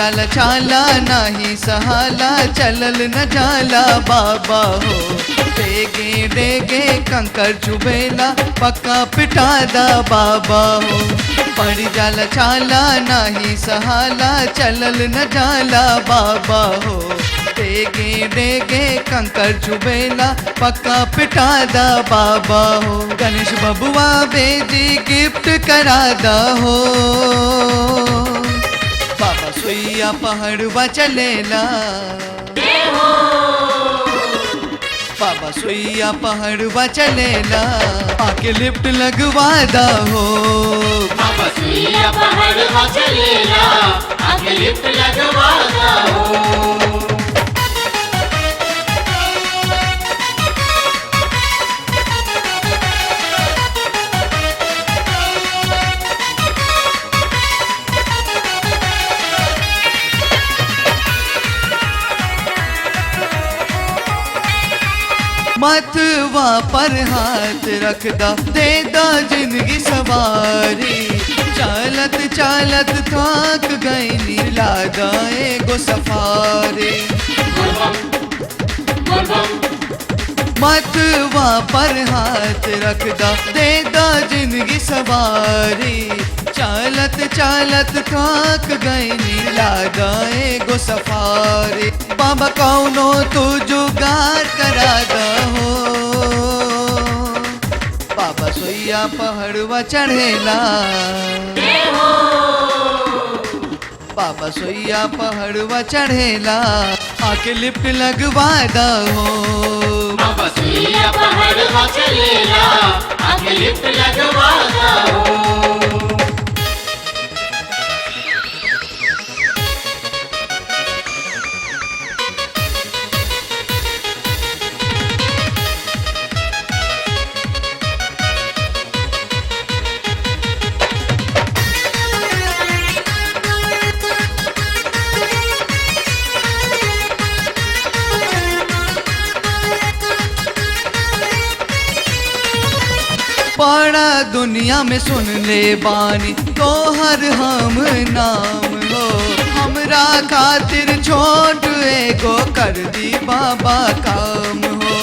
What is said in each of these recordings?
जाला छाला नाही सहाला, चलल न जाला बाबा हो। डेगे डेगे कंकर चुबेला, पक्का पिटादा बाबा हो। पड़ जाला छाला नाही सहाला, चलल न जाला बाबा हो। डेगे डेगे कंकर चुबेला, पक्का पिटादा बाबा हो। गणेश बबुआ बेजी गिफ्ट करादा हो। बाबा सुइया पहाड़वा चलेला, बाबा सुइया पहाड़वा चलेला, आके लिफ्ट लगवा दा हो। बाबा सुइया पहाड़वा चलेला, आके लिफ्ट लगवा दा हो। मतवा पर हाथ रखदा, दे दा जिंदगी सवारी। चालत चालत थाक गई, लादा एगो सफारी। मतवा पर हाथ रखदा, दे दा जिंदगी सवारी। चालत चालत थाक गई, लादा एगो सफारी। बाबा कौनो तू जुगाड़ करा दा हो। बाबा सुइया पहाड़वा चढ़ेला, बाबा सुइया पहाड़वा चढ़ेला, आके लिफ्ट लगवा दा हो। बाबा सुइया पहाड़वा चलेला, आके लिफ्ट लगवा दा हो। पड़ा दुनिया में सुन ले बानी तोहर हम नाम हो। हमरा खातिर छोट एगो कर दी बाबा काम हो।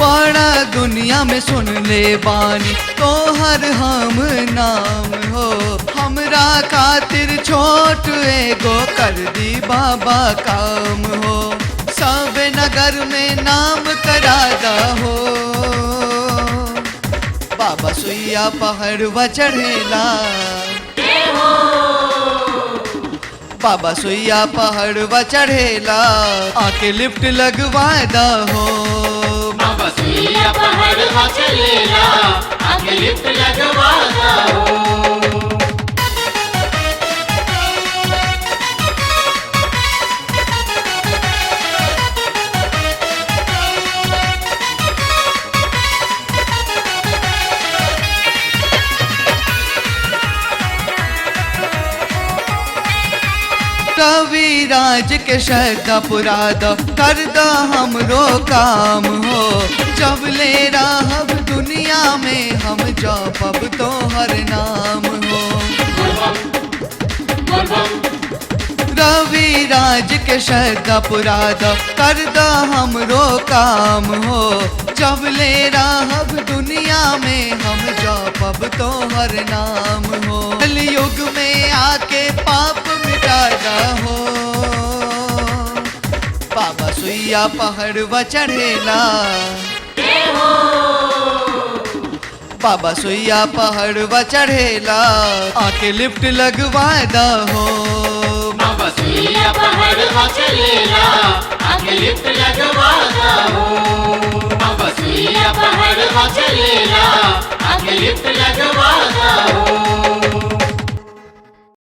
पड़ा दुनिया में सुन ले बानी तोहर हम नाम हो। हमरा खातिर छोट एगो कर दी बाबा काम हो। सब नगर में नाम करादा हो। बाबा सुइया पहाड़वा चढ़ेला, बाबा सुइया पहाड़वा चढ़ेला, आके लिफ्ट लगवा दा हो। बाबा सुइया पहाड़वा चलेला, आके लिफ्ट लगवा दा हो। कविराज के श्रद्धा पुरादा, कर दा हमरो काम हो। जब ले राहब दुनिया में हम जपब तोहर नाम हो। रविराज के श्रद्धा पुरादा, कर दा हमरो काम हो। जब ले राहब दुनिया में हम जपब तोहर नाम हो। कलयुग में आके पाप मिटा हो। बाबा सुइया पहाड़वा चढ़ेला, बाबा सुइया पहाड़वा चढ़ेला, आके लिफ्ट लगवा दा हो। बाबा सुइया पहाड़वा चलेला, आके लिफ्ट लगवा दा हो। बाबा सुइया पहाड़वा चलेला, आके लिफ्ट लगवा दा हो।